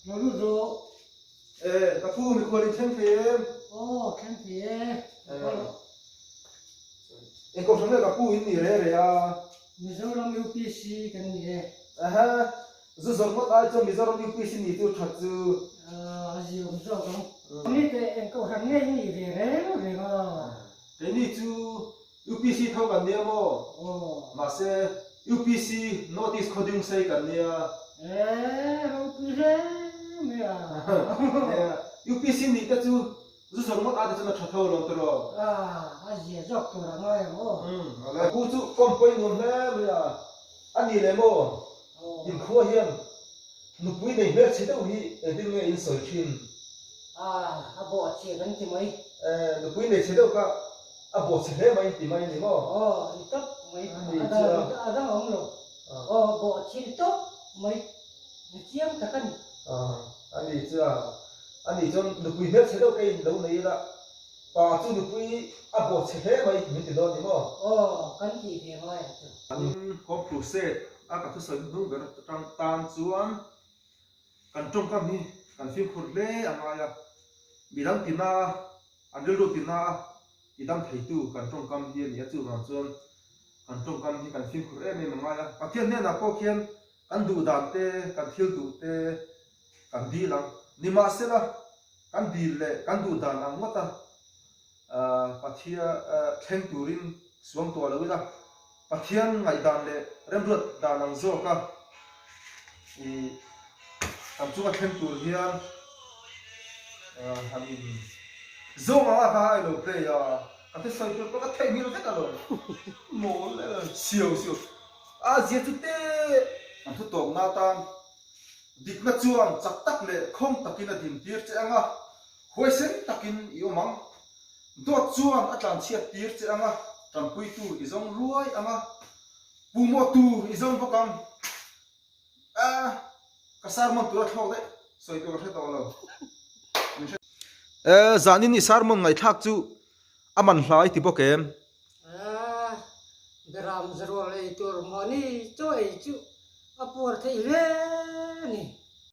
Lo lut rawh. E, ka pu mikhual in thleng thei em? Aw, thleng thei e. Eng kohhran nge ka pu in ni re re a? Mizoram UPC kan ni e. Aha, zu zawrh ngawt ai chuan Mizoram UPC ni tur that chu. A ziawm zawk ang. Ni teh eng kohhran nge in nih ve reng reng a? Keini chu UPC tho kan nia maw? Aw. Mahse UPC North East Khawding sei kan nia. Eeh ropui hle mai a. Nia, UPC nih te chu zu zawrh ngawt ai te chuan a tha tho lo tiraw? A zia zawk tur a ngai ang aw. Umm awle. Pu chu kawm pawhin nuam hle mai a. A ni leh maw? Inkhua hian nupui nei hmelchhe deuh hi engtin nge in sawi thin? A, a bawhchhe kan ti mai. E, nupui nei chhe deuh kha a bawhchhe hle mai ti mai a ni maw? Aw, a ni tawp mai. A ni chu a. A dang a awm lo. Aw, bawhchhe ni tawp mai. Ni chiang tak a ni. A, a ni chu a. A ni chuan nupui hmelchhe deuh kei in lo nei ila Pa chu nupui a bawt chhe hle mai min ti dawn ni maw? Aw, kan tih ve ngai ang chu. An Home Crusade a ka thusawi hnuhnung ber atang tan chuan kan tawngkam hi kan fimkhur hle a ngai a, midang tina a, an rilru tina a tidam theitu kan tawngkam hi a ni a, chuvang chuan kan tawngkam hi kan fimkhur em em a ngai a. Pathian hnenah pawh khian kan duh dan te, kan thil duh te kan dil ang. Nimahsela, kan dil leh kan duh dan ang ngawta Pathian thleng turin suang tuah lo ila, Pathian ngaihdan leh remruat dan ang zawka i kan chunga thleng tur hian han in zawng anga kha a ilo play a, ka thusawi tur pawh ka theihnghilh vek alawm. Mawl siau siau a zia chu te an thu tawpna atan Dikna chuan chak tak leh khawng takin a dintir che ang a, huaisen takin i awm ang. Dawt chuan a tlanchhiat tir che ang a, tanpuitu i zawng ruai ang a, pumawhtu i zawng bawk ang. Ahh, ka sermon tura thlawk daih, sawi tur ka hre tawh lo. Min hre. Eh, zanin i sermon ngaihthlak chu a man hlai ti bawk em? Ahh, Beram zarual ei tur mahni chaw ei chu a puar theih hle a ni.